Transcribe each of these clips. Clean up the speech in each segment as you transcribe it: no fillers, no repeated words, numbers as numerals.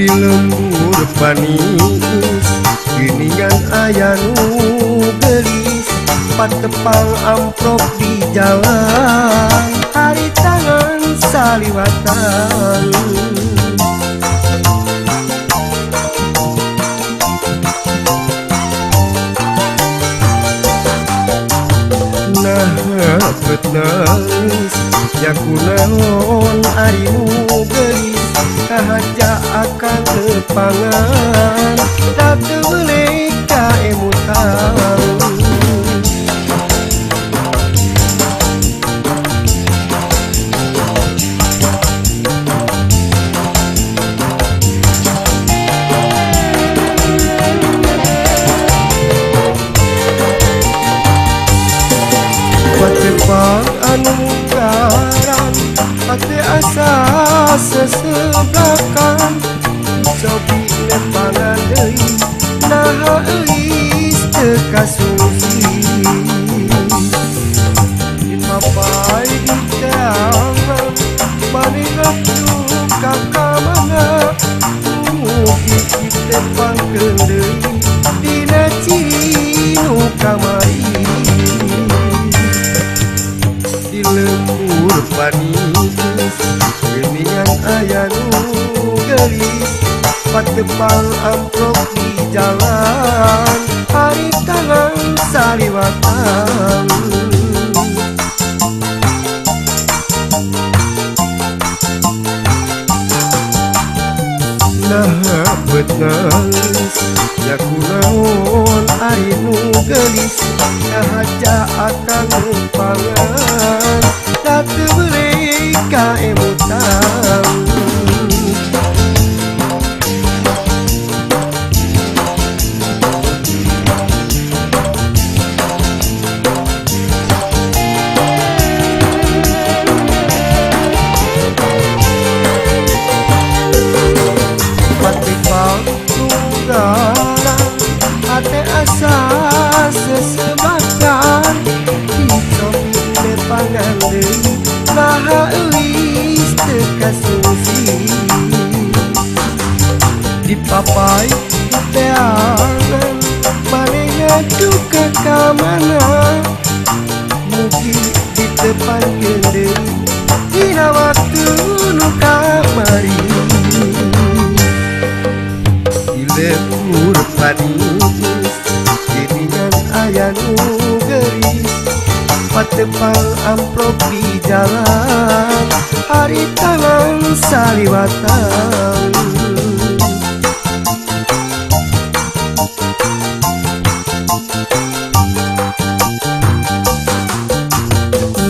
Di lembur panis geuningan aya nu geulis patepang amprok di jalan hari tangan saliwatan. Nah bet nangis ya kunaon ari nu geulis kahaja akan lepangan da teu meulih kaemutan. Patepang anu mungkaran hate asa seseblakan cobi nepangan deui naha euis teu kasungsi dipapai di tangan manehna duka ka mana mugi ditepangkeun deui dina ciri nu kamari. Di lembur panis geuningan aya nu geulis patepang amprok di jalan hari tangan saliwatan. Nah bet nangis ya kunaon ari nu geulis kahaja akan nepangan da teu meulih kaemutan. Patepang tunggalan hate asa sesebakan dicobi nepangan deui naha euis teu kasungsi dipapai teangan manehna duka ka mana mugi ditepangkeun deui dina waktu nu kamari. Di lembur panis geuningan aya nu geulis patepang amprok di jalan hari tangan saliwatan.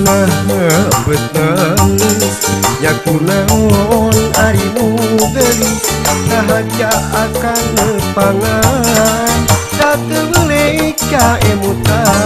Nah bet nangis ya kunaon ari nu geulis kahaja akan nepangan da teu meulih kaemutan.